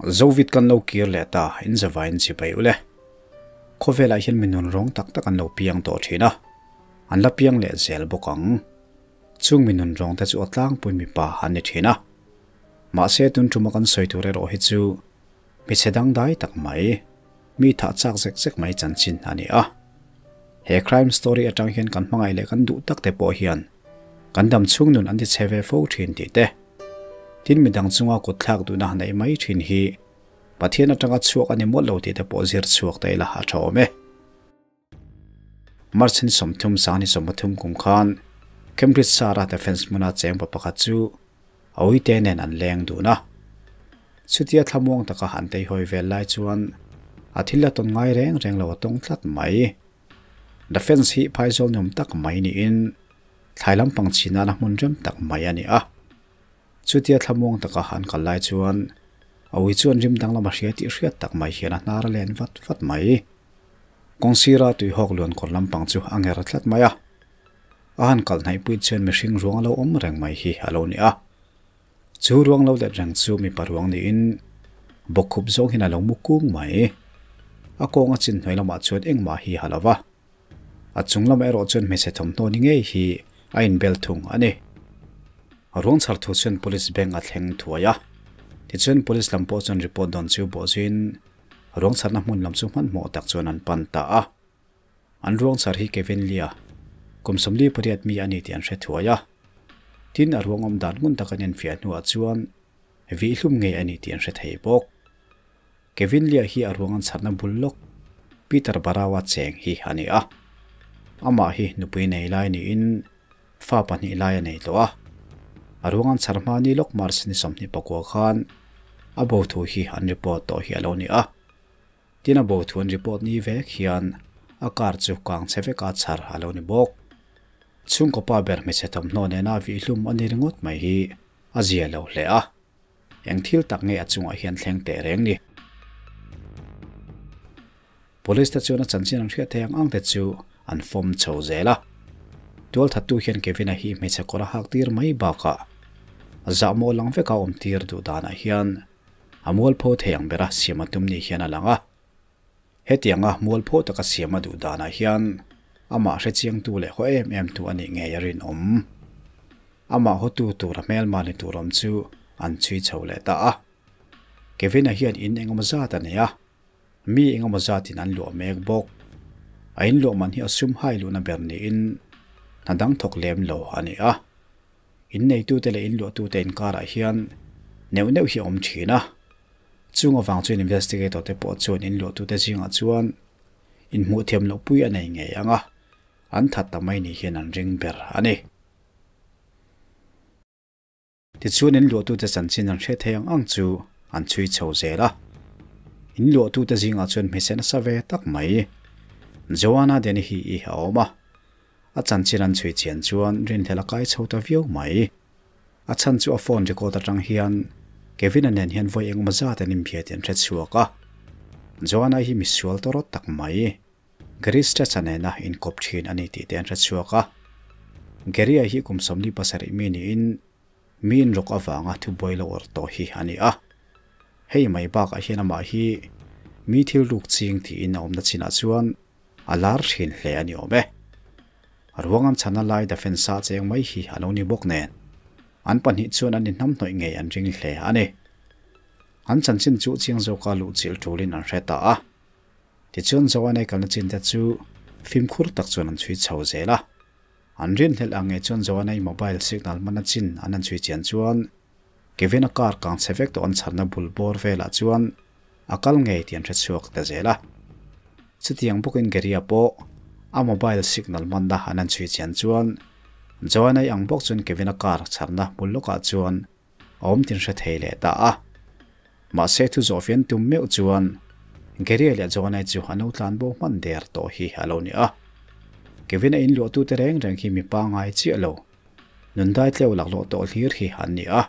Zovit kan lo kir leh ta, in zavaiin chibai ule. Khawvelah hian mi nun rawng tak tak an lo piang tawh thin a, an la piang leh zel bawk ang. Chung mi nun rawng te chu a tlangpui mipa an ni thin a. Mahse tun tuma kan sawi tur erawh hi chu hmeichhe dangdai tak mai, mi thah chak zek zek mai chanchin a ni a. He crime story atang hian kan hmangaih leh kan duh tak te pawh hian kan dam chhung nun an ti chhe ve fo thin tih te, tin midang chunga kut thlak duhna neih mai thin hi Pathian atanga chhuak a ni mawlh lo tih te pawh zir chhuak ta ila a tha awm e. March ni 30 sang ni 30 kum khan Cambridge Sara defence hmuna cheng pa pakhat chu a uite nen an leng dun a. Chutia thlamuang taka an teihawi vel lai chuan a thil la tawn ngai reng reng lo a tawng tlat mai. Defence hi phaizawl nuam tak mai niin thlai lampang chhin nana hmun rem tak mai a ni a. Chutia thlamuang taka an kal lai chuan a ui chuan rim danglam a hria tih hriat tak mai hian a hnar a len vat vat mai. Kawng sira tuihawk luan kawr lampang chu a nger tlat mai a. A han kal hnaihpui chuan mihring ruang a lo awm reng mai hi a lo ni a. Chu ruang lo let reng chu mipa ruang niin bawkkhup zawng hian a lo mu kung mai. A kawng a chin hnuai lamah chuan engmah hi a lo va. A chung lamah erawh chuan hmeichhe thawmhnaw ni ngei hi a inbel thung a ni. Ruang chhar thu chuan Police bank a thleng thuai a. Tichuan Police lam pawh chuan report dawn chu bawh zuiin ruang chharna hmun lam chu hmanhmawh tak chuan an pan ta a. An ruang chhar hi Kevin Lia, kum 48 mi a ni tih an hre thuai a. Tin, a ruang awm dan ngun tak an enfiah hnuah chuan vihhlum ngei a ni tih an hre thei bawk. Kevin Lia hi a ruang an chharna bul lawk Peter Barawa cheng hi a ni a. Amah hi nupui nei lai niin fa pahnih lai a nei tawh a. A ruang an chhar hma ni lawk March ni 24 khan a bo thu hi an report tawh hi a lo ni a. Tin a bo thu an report ni vek hian a car chu kang chhe veka chhar a lo ni bawk. Chhungkaw pa ber hmeichhe thawmhnaw nena vihhlum a ni ringawt mai hi a zia lo hle a. Eng thil tak nge a chungah hian thleng teh reng ni? Police te chuan a chanchin an hriat thei ang ang te chu an fawm chho zel a. Tualthattu hian Kevin-a hi hmeichhe kawr a hak tir mai bakah zahmawh lang veka awm tir duh danah hian a mualpho thei ang bera siam a tum ni hian a lang a. Hetianga mualpho taka siam a duh danah hian amah hrechiangtu leh haw em em tu a nih ngei a rinawm. Amah hawtu tura hmelma ni tur awm chu an chhui chho leh ta a. Kevin-a hian in engemaw zat a nei a, mi engemaw zatin an luah mek bawk. A in luah man hi a sum hai luhna ber niin hna dang thawk lem lo a ni a. In neitute leh in luahtute inkarah hian neuh neuh hi a awm thin a. Chung avang chuan investigator te pawh chuan in luahtute zingah chuan inhmuh thiam loh pui a nei ngei ang a, an that ta mai ni hian an ring ber a ni. Tichuan in luahtute chanchin an hre thei ang ang chu an chhui chho zel a. In luahtute zingah chuan hmeichhe nasa ve tak mai Joanna Dennehy-i a awm a. A chanchin an chhui chian chuan rinhlelh a kai chho ta viau mai. A chhan chu a phone record atang hian Kevin-a nen hian vawi engemaw zat an inbia tih an hre chhuak a. Joanna hi misual tawrawt tak mai. Gary Stretch-a nena inkawp thin a ni tih te an hre chhuak a. Gary-a hi kum 47 mi niin mi inrawk avanga thubuai lo awrh tawh hi a ni a. Hei mai bakah hian amah hi mi thil ruk ching tiin a awmna chinah chuan a lar thin hle a ni awm e. Ruang an chhana lai defence a cheng mai hi a lo ni bawk nen, an pahnih chuan an inhnamhnawih ngei an ring hle a ni. An chanchin chu chiang zawka luh chilh tulin an hre ta a. Tichuan Joanne kalna chin te chu fimkhur tak chuan an chhui chho zel a. An rinhlelh ang ngei chuan Joanne mobile signal hmana chin an han chhui chian chuan Kevin-a car kang chhe vek tawh an chhanna bul bawr velah chuan a kal ngei tih an hre chhuak ta zel a. Chutiang bawkin Gary-a pawh a mobile signal hmanna an han chhui chian chuan Joanna-i ang bawk chuan Kevin-a car chharna bul lawkah chuan a awm tin hre thei leh ta a. Mahse thu zawh fian tum meuh chuan Gary-a leh Joanna-i chu an lo tlan bo hman der tawh hi a lo ni a. Kevin-a inluahtute reng reng hi mipa ngai chiah lo. Nundai tleu laklawh tawh hlir hi an ni a.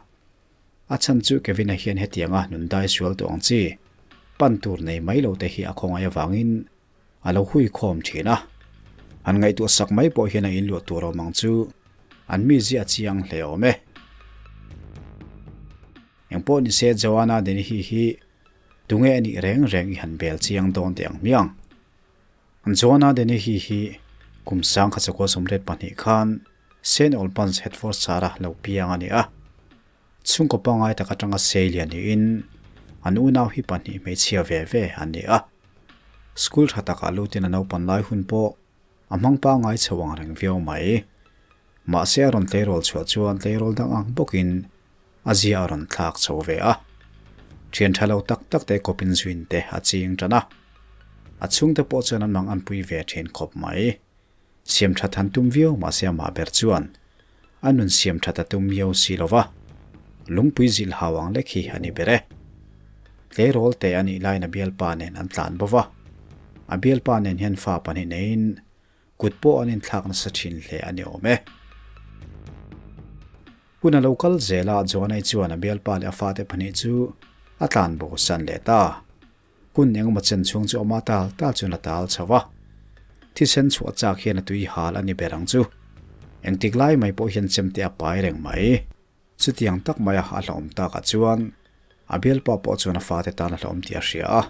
A chhan chu Kevin-a hian hetianga nundai sual tawh ang chi pan tur nei mai lo te hi a khawngaih avangin a lo hui khawm thin a. Han ngaihtuah sak mai pawh hian a inluah tur awm ang chu an mizia chiang hle awm e. Engpawh nise Joanna Dennehy hi. Tunge a nih reng reng i han bel chiang dawn teh ang hmiang. Joanna Dennehy hi kum 1982 khan Saint Albans Hertfordshire-a lo piang a ni a. Chhungkaw pangngai tak atanga seilian niin an unau hi pahnih hmeichhia ve ve an ni a. School tha takah lutin a naupan lai hun pawh a hmang pangngai chho ang reng viau mai. Mahse a rawn tleirawl chhuah chuan tleirawl dang ang bawkin a zia a rawn thlak chho ve a. Thian tha lo tak tak te kawpin zuin te a ching tan a. A chhungte pawh chuan an mang an pui ve thin khawp mai. Siam that han tum viau mahse amah ber chuan a nun siam that a tum miau si lo va, lungpui zilh hau ang lek hi a ni ber e. Tleirawl te a nih laiin a bialpa nen an tlan bo va, a bialpa nen hian fa pahnih neiin kut pawh an inthlak nasa thin hle a ni awm e. Hun a lo kal zel a, Joanai chuan a bialpa leh a fate pahnih chu a tlan bo san leh ta. Hun engemaw chen chhung chu awma tal tal chuan a tal chho a. Thisen chhuah chak hian a tui hal a ni ber ang chu. Engtik lai mai pawh hian chemte a pai reng mai. Chutiang tak maia a hlauhawm takah chuan a bialpa pawh chuan a fate tan a hlauhawm tih a hria a.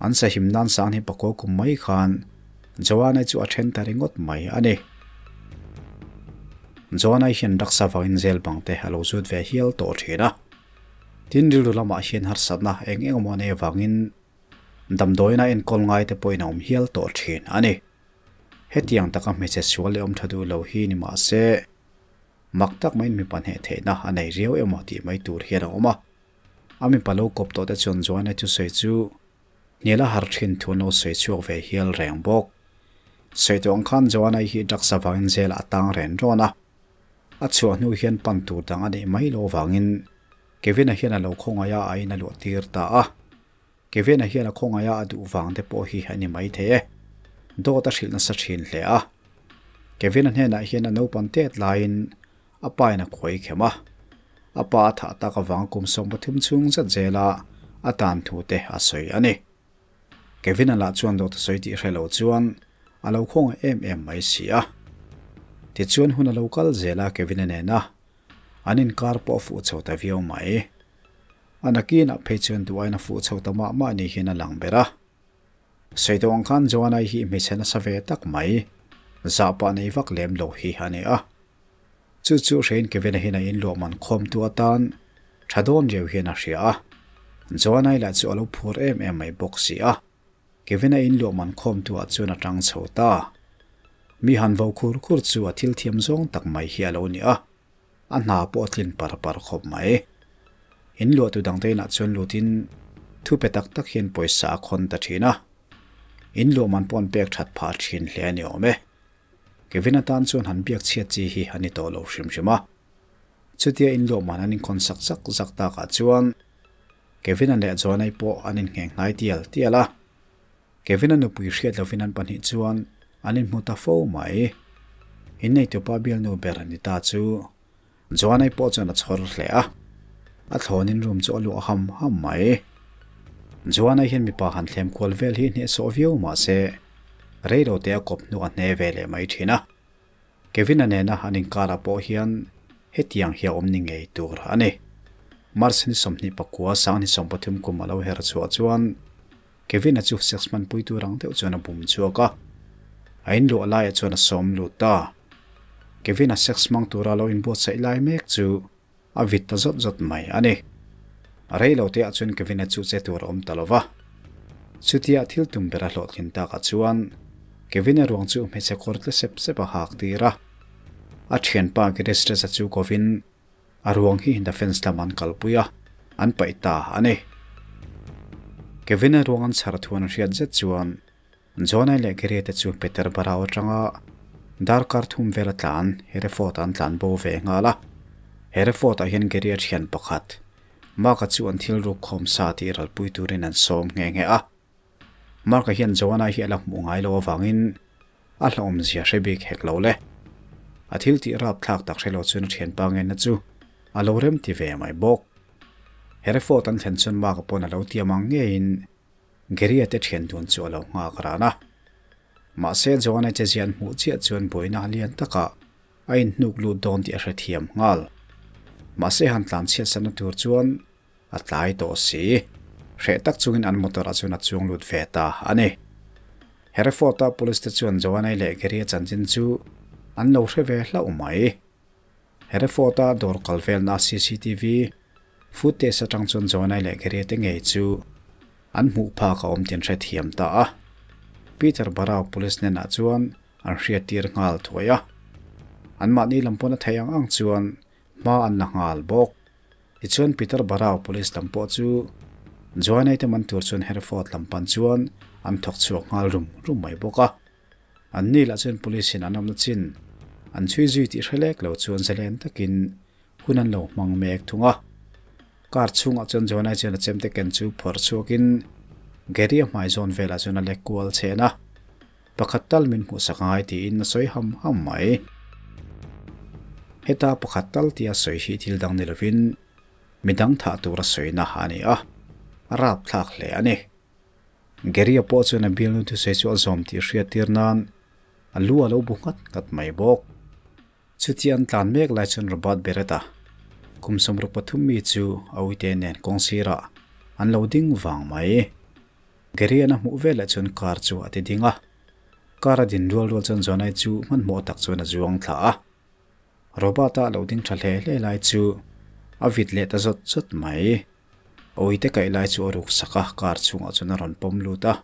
An sahim nan sang hi pakua kum mai khan Joanna chu a then ta ringawt mai a ni. Joanna hian raksa vangin zel bang te a lo zut ve hial tawh thin a. Tin, rilru lamah hian harsatna eng eng emaw nei avangin damdawiina enkawl ngai te pawhin a awm hial tawh thin a ni. Hetiang taka hmeichhe sual leh awm tha duh lo hi ni mah se, mak tak maiin mipa hneh theihna a nei riau emaw tih mai tur hian a awm a. A mipa lo kawp tawh te chuan Joanna thusawi chu hnial a har thin thu an lo sawi chhuak ve hial reng bawk. Sawi tawh ang khan Joanna hi drugs avangin zelah a tang ren rawn a. A chhuah hnu hian pan tur dang a neih mai lo avangin Kevin-a hian a lo khawngaih a, a in a luah tir ta a. Kevin-a hian a khawngaih a, a duh vang te pawh hi a ni mai thei e. Dawt a hrilh nasa thin hle a. Kevin-a hnenah hian a naupan tet laiin a pa in a khuai khem a. A pa a thah tak avang kum 13 chhung zet zela a tan thu te a sawi a ni. Kevin-a lah chuan dawt a sawi tih hre lo chuan a lo khawngaih em em mai si a. Tichuan hun a lo kal zel a Kevin-a nena an inkar pawh a fuh chho ta viau mai. A nakinah phei chuan duh aiin a fuh chho ta mah mah ni hian a lang ber a. Sawi tawh ang khan Joanna-i hi hmeichhe nasa ve tak mai, zah pah nei vak lem lo hi a ni a. Chu chu hrein Kevin-a hian a inluah man khawmtu atan tha dawn riau hian a hria a. Joanna-i lah chu a lo phur em em mai bawk si a. Kevin-a inluah man khawmtu-ah chuan a tang chho ta. Mi han vo khur khur chu a thil thiam zawng tak mai hi a lo ni a. A hna pawh a tlin par par khawp mai. Inluahtu dangte inah chuan lutin thu pe tak tak hian pawisa a khawn ta thin a. Inluah man pawh an pek that phah thin hle a ni awm e. Kevin atan chuan han biak chhiat chi hi a ni tawh lo hrim hrim a. Chutia inluahman an inkhawn sak zak zak takah chuan Kevin-a leh Joanna-i pawh an inngheng hnai tial tial a. Kevin-a nupui hriat lovin an pahnih chuan an inhmu ta fo mai. Inneitupa bialnu ber ni ta chu Joanna-i pawh chuan a chhawr hle a. A thlawnin room chu a luah ham ham mai. Joanna-i hian mipa han thlem kual vel hi hnehsawh viau mah se, rei lo te a kawp hnu a hne ve leh mai thin a. Kevin-a nena an inkarah pawh hian hetiang hi a awm ni ngei tur a ni. March ni 29 2030 kum a lo her chhuah chuan Kevin-a chu sex hmanpui tur ang deuh chuan a bum chhuak a. A inluah laiah chuan a sawm lut ta. Kevin-a sex hmang tura lo inbuatsaih lai mek chu a vit ta zawt zawt mai a ni. A rei lo teah chuan Kevin-a chu che tur a awm ta lo va. Chutia thil tum ber a hlawhtlin takah chuan Kevin-a ruang chu hmeichhe kawr tle sep sep a hak tir a. A thianpa Giristresa chu kovin a ruang hi defence lam an kalpui a, an paih ta a ni. Kevin-a ruang an chhar thuan a hriat zet chuan Johnai leh Gary te chu Peterborough atanga darkar thum vela tlan Hereford-ah an tlan bo ve nghal a. Hereford-ah hian Gary a thian pakhat, Mark-a chu an thil ruk khawm sa tih ralpui turin an sawm nghe nghe a. Mark-a hian Joanna hi a la hmuh ngai lo avangin a hlauhawmzia hre bik hek lo le. A thil tih rapthlak tak hre lo chuan a thianpa ngenna chu a lo rem ti ve mai bawk. Hereford an thlen chuan Mark-a pawn a lo tiam ang ngeiin Gary-a te thian dun chu a lo nghak ran a. Mahse Joanna che zian hmuh chiah chuan buaina lian takah a inhnuk lut dawn tih a hrethiam nghal. Mahse han tlan chhiatsanna tur chuan a tlai tawh si. Hreh tak chungin an motor ah chuan a chuang lut ve ta a ni. Hereford a police te chuan Joanna-i leh Gary-a chanchin chu an lo hre ve hlauh mai. Hereford a dawr kal velna cctv footage atang chuan Joanna-i leh Gary-a te ngei chu an hmuh phak a awm tih an hrethiam ta a. Peter Barau police hnenah chuan an hriattir nghal thuai a. Anmahni lam pawn a theih ang ang chuan hma an la nghal bawk. Tichuan Peter Barau police lam pawh chu Joanna-i te man tur chuan Hereford lam pan chuan an thawk chhuak nghal rum rum mai bawk a. An ni lah chuan police in an awmna chin an chhui zui tih hre lek lo chuan zalen takin hun an lo hmang mek thung a. Car chhungah chuan Joanna-i chuan a chemte ken chu phawrh chhuakin Gary-a hmai zawn velah chuan a lek kual chhen a. Pakhat tal min hmuhsak ngai tiin a sawi ham ham mai. Heta pakhat tal tia sawi hi thil dang ni lovin midang thah tura sawina a ni a, a rapthlak hle a ni. Gary-a pawh chuan a bialnu thusawi chu a zawm tih hriat tir nan a lu a lo bu nghat nghat mai bawk. Chutia an tlan mek lai chuan Robert Beretta, kum 73 mi chu a uite nen kawng sirah an lo ding vang mai. Gary-a'n a hmuh veleh chuan car chu a ti ding a. Car a din rual rual chuan Joanna-i chu hmanhmawh tak chuan a zuang thla a. Robert-a a lo ding tha hle hle lai chu a vit leh ta zawt zawt mai. A uite kaih lai chu a ruk sak a, car chhungah chuan a rawn pawm lut a.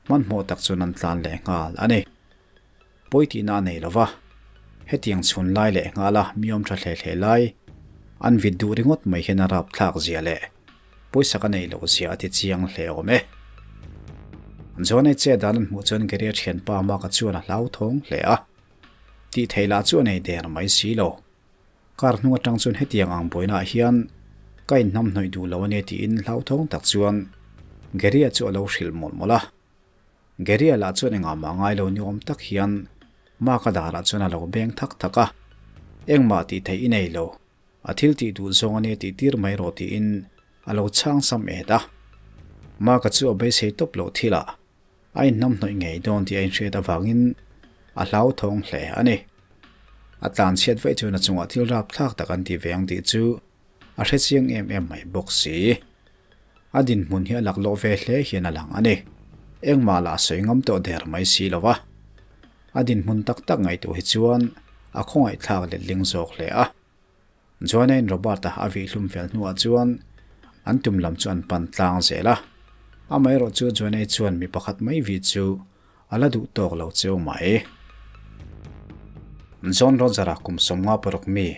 Hmanhmawh tak chuan an tlan leh nghal a ni. Pawi tihna a nei lo va, hetiang chhun lai leh nghala mi awm tha hle hle lai an vit duh ringawt mai hian a rapthlak zia leh pawisak a neih loh zia a ti chiang hle awm e. Johnny che dan an hmuh chuan Gary-a thianpa Mark-a chuan a hlauthawng hle a, tih theih lah chu a nei der mai si lo. Kar hnung atang chuan hetiang ang buainaah hian ka inhnamhnawih duh lo a nia tiin hlauthawng tak chuan Gary-a chu a lo hrilh mawlh mawlh a. Gary-a lah chuan engah mah ngai lo ni awm tak hian Mark-a darah chuan a lo beng thak thak a, Engmah tih theih i nei lo, a thil tih duh zawng a nia tih tir mai rawh tiin a lo chhang sam et a. Mark-a chu a beisei tawp loh thilah a inhnamhnawih ngei dawn tih a inhriat avangin a hlauthawng hle a ni. A tlanchhiat vaih chuan a chungah thil rapthlak tak an ti ve ang tih chu a hre chiang em em mai bawk si. A dinhmun hi a laklawh ve hle hian a lang a ni. Engmah lah a sawi ngam tawh der mai si lo va. A dinhmun tak tak ngaihtuah hi chuan a khawngaihthlak letling zawk hle a. Joanna-in Robert-a a vihhlum fel hnuah chuan an tum lam chu an pan tlang zel a. Amaherawhchu Joanna-i chuan mi pakhat mai vih chu a la duh tawk lo cheu mai. John Roger-a kum 56 mi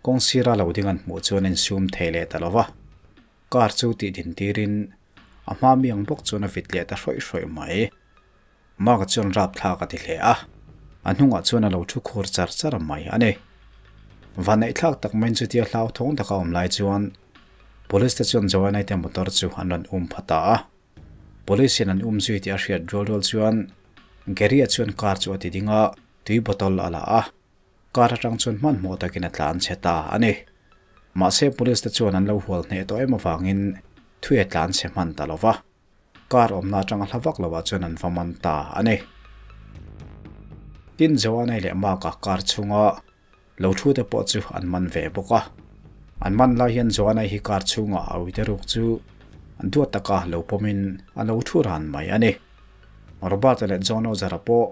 kawng sira lo ding an hmuh chuan a insum thei leh ta lo va. Car chu tih din tirin a hma mi ang bawk chuan a vit leh ta hrawih hrawih mai. Mark chuan rapthlak a ti hle a, a hnungah chuan a lo thu khur char char mai a ni. Vanneihthlak tak maiin chutia hlauthawng taka awm lai chuan Police te chuan Joanna-i te motor chu an rawn um pha ta a. Police in an um zui tih a hriat rual rual chuan Gary-a chuan car chu a ti ding a, tui bottle a la a, car atang chuan hmanhmawh takin a tlan chhe ta a ni. Mahse Police te chuan an lo hual hneh tawh em avangin thui a tlan chhe hman ta lo va. Car awmna atanga hla vak loah chuan an va man ta a ni. Tin, Joanna-i leh Mark-a car chhunga lo thu te pawh chu an man ve bawk a. An man lai hian Joanna-i hi car chhungah a uite ruk chu duat taka lo pawmin a lo thu ran mai a ni. Robert-a leh John Ozara pawh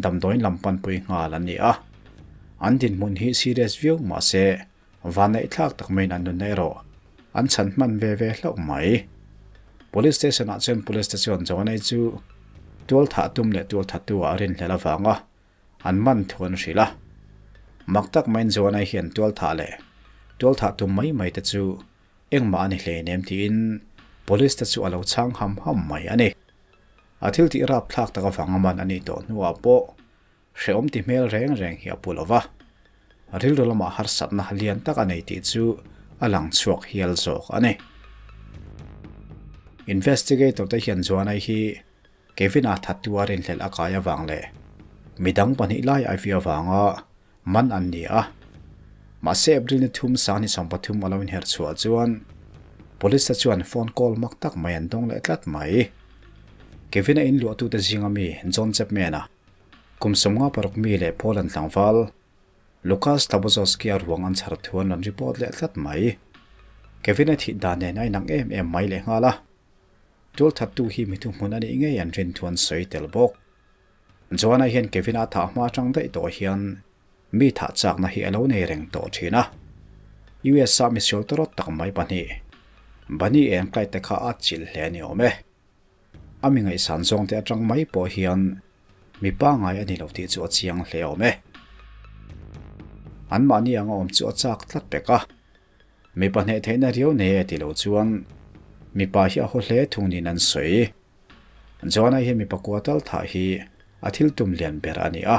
damdawiin lam panpui nghal an ni a. An dinhmun hi serious viau mah se vanneih thlak tak maiin an nunna erawh an chhan hman ve ve hlauh mai. Police station ah chuan police te chuan Joanna-i chu tual thah tum leh tual thattu ah a rinhlelh avanga an man thu an hrilh a. Mak tak maiin Joanna-i hian tual thah leh tual thah tum mai mai te chu engmah a ni hleinem tiin police te chu a lo chhang ham ham mai a ni. A thil tih rapthlak tak avanga man a nih tawh hnuah pawh hrehawm ti hmel reng reng hi a pu lo va, rilru lamah harsatna lian tak a nei tih chu a lang chhuak hial zawk a ni. Investigator te hian Joanna-i hi Kevin-a thattu a rinhlelh a kai avang leh midang pahnih lai a vi avanga man an ni a. Mahse April ni thum 2013 a lo inher chhuah chuan Police te chuan phone call mak tak mai an dawng leh tlat mai. Kevin-a inluahtute zinga mi John Chapman-a kum 56 mi leh Poland tlangval Lukasz Tabozowski-a ruang an chhar thu an rawn report leh tlat mai. Kevin-a thih dan nen a inang em em mai lehnghal a. Tualthattu hi mi thuhmun a nih ngei an rin thu an sawi tel bawk. Joana hian Kevin-a thah hma atang daih tawh hian mi thah chakna hi a lo nei reng tawh thin a. US-a misual tawrawt tak mai pahnih, Bunny eng kai te kha a chilh hle a ni awm e. A mi ngaihsan zawng te atang mai pawh hian mi pangai a ni lo tih chu a chiang hle awm e. Anmahni anga awm chu a chak tlat pek a. Mipa hneh theihna riau nei e ti lo chuan mipa hi a haw hle thung niin an sawi. Joana hian mipa kua tal thah hi a thil tum lian ber a ni a.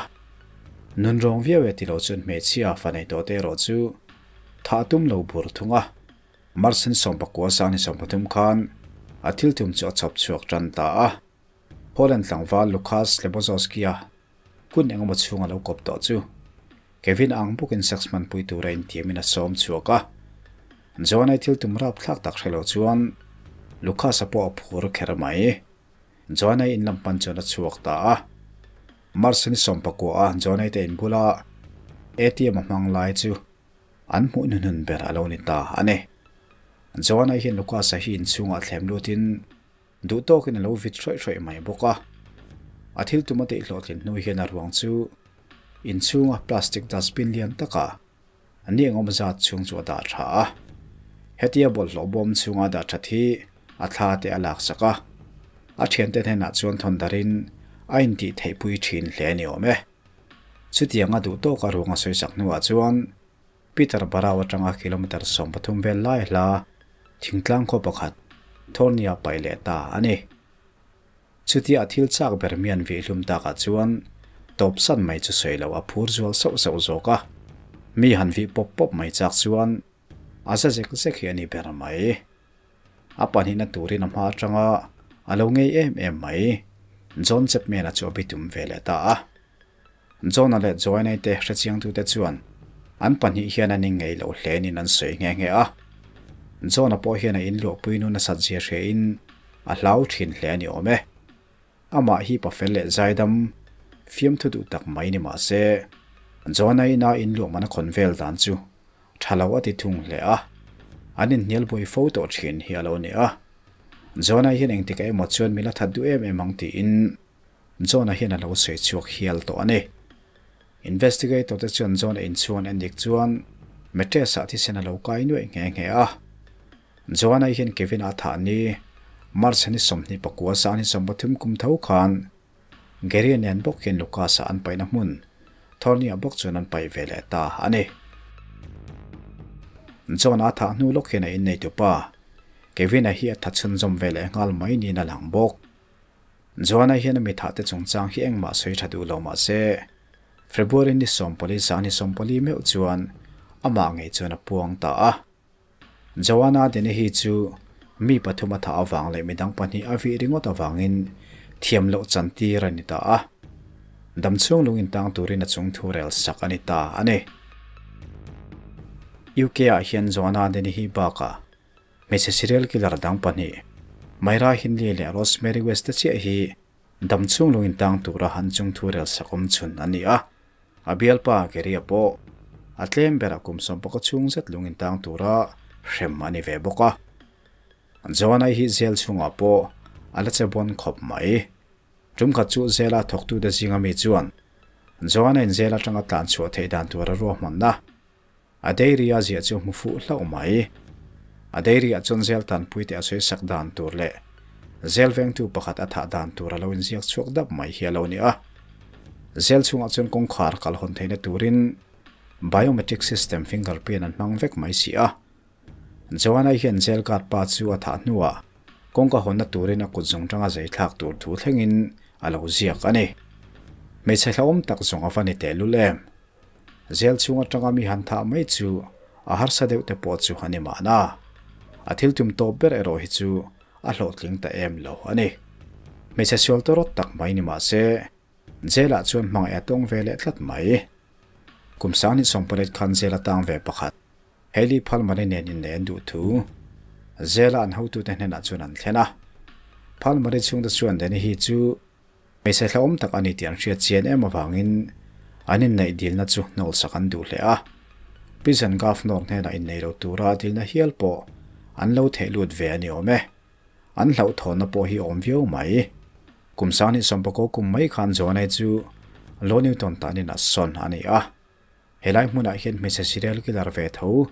Nun rawng viau e ti lo chuan hmeichhia fa nei tawh te erawh chu thah a tum lo bur thung a. March ni 19 sang ni 30 khan a thil tum chu a chhawp chhuak tan ta a. Poland tlangval Lukasz Lebozowski-a hun engemaw chhung a lo kawp tawh chu Kevin ang bawkin sex hmanpui tura intiamin a sawm chhuak a. Joanna-i thil tum rapthlak tak hre lo chuan Lucas-a pawh a phur kher mai. Joanna-i in lam hman chuan a chhuak ta a. March ni 19 a Joanna-i te inbula ATM a hmang lai chu an hmuh hnuhnun ber a lo ni ta a ni. Joanna-i hian Lucas-a hi inchhungah thlem lutin Duh tawkin a lo vit hrawih hrawih mai bawk a. A thil tum a tih hlawhtlin hnu hian a ruang chu inchhunga plastic dustbin lian takah a ni engawm zat chhung chu a dah tha a. Hetia bawlhhlawh bawm chhunga a dah that hi a thla te a laksak a. A thiante hnenah chuan thawn darin a intih theihpui thin hle a ni awm e. Chutianga duh tawka ruang a sawisak hnuah chuan Peter Barau atanga kilometre 13 vel lai hla thingtlang khaw pakhat Thornia paih leh ta a ni. Chutia a thil chak ber mian vih hlum takah chuan tawp san mai chu sawi lo a phur zual sauh sauh zawk a. Mi han vih pawp pawp mai chak chuan a za zek zek hi a ni ber mai. A pahnihna turin a hma atanga a lo ngei em em mai. John Chapman-a chu a bitum ve leh ta a. John-a leh Joanna-i te hrechiangtute chuan an pahnih hian an inngei loh hle niin an sawi nghe nghe a. John-a pawh hian a inluahpui nu nasat zia hriain a hlau thin hle a ni awm e. Amah hi pafel leh zaidam fiamthu duh tak mai ni mah se, Joanna-i ina inluah man a khawn vel dan chu tha lo a ti thung hle a. An inhnial buai fo tawh thin hi a lo ni a. Joanna-i hian engtikah emaw chuan min la that duh em em ang tiin John-a hian a lo sawi chhuak hial tawh a ni. Investigator te chuan John-a inchhuan en dik chuan mattress-ah thisen a lo kai nuaih nghe nghe a. Joanna hian Kevin-a a thah ni March ni 29 sang ni 33 kum tho khan Gary-a nen bawk hian Lucas-a an paihna hmun Thorny-ah bawk chuan an paih ve leh ta a ni. John-a a thah hnu lawk hian a inneitupa Kevin-a hi a tha chhunzawm ve leh nghal mai niin a lang bawk. Joanna hian a mithah te chungchang hi engmah sawi tha duh lo mah se, February ni 14 sang ni 14 meuh chuan amah ngei chuan a puang ta a. Joanna Dennehy chu mi pathum a thah avang leh midang pahnih a vih ringawt avangin thiam loh chantir a ni ta a. Damchhung lung intang turin a chung thu rel sak a ni ta a ni. UK ah hian Joanna Dennehy bakah Hmeichhe serial killer dang pahnih, Myra Hindley leh Rosemary West te chiah hi damchhung lung intang tura an chung thu rel sak awm chhun an ni a. A bialpa Gary-a pawh a tlem berah kum 11 chhung zet lung intang tura hrem a ni ve bawk a. Joanna-i hi jail chhungah pawh a la che bawn khawp mai. Tumkhat chu jail-a thawktute zinga mi chuan Joanna-in jail atanga tlan chhuah theih dan tura ruahmanna A dairy a ziah chu hmu fuh hlauh mai. A dairy ah chuan zel tanpui te a sawi sak dan tur leh zel vengtu pakhat a thah dan tur a lo inziak chhuak dap mai hi a lo ni a. Zel chhungah chuan kawngkhar kal hawn theihna turin biometric system fingerprint an hmang vek mai si a. Joanna-i hian zel guard pa chu a thah hnuah kawngka hawnna turin a kut zawng tanga zai thlak tur thu thlengin a lo ziak a ni. Hmeichhe hlauhawm tak zawng a va ni tehlul em? Zel chhung atanga mi han thah mai chu a harsa deuh te pawh chu a ni mahna. A thil tum tawp ber erawh hi chu a hlawhtling ta em lo a ni. Hmeichhe sual tawrawt tak mai ni mah se, jail-ah chuan hmangaih a tawng ve leh tlat mai. Kum 2018 khan jail a tang ve pakhat, Hailey Palmer-i nen innei an duh thu jail-a an hotute hnenah chuan an thlen a. Palmer-i chhungte chuan Danny hi chu Hmeichhe hlauhawm tak a ni tih an hriat chian em avangin an inneih dilna chu hnawlsak an duh hle a. Prison Governor hnenah innei lo tura dilna hial pawh an lo theh lut ve a ni awm e. An hlauhthawnna pawh hi awm viau mai. Kum sanghnih sawmpakaw kum mai khan Joanna-i chu Law Newton tanin a sawn a ni a. Helai hmunah hian hmeichhe serial killer ve tho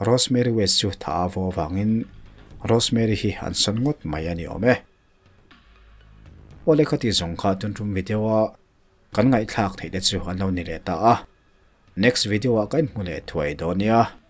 Rosemary West chu tha a vaw avangin Rosemary hi an sawn ngawt mai a ni awm e. Aw lehkha tih zawng kha tun tum video a kan ngaihthlak theih te chu an lo ni leh ta a. Next video ah ka inhmu leh thuai dawn nia.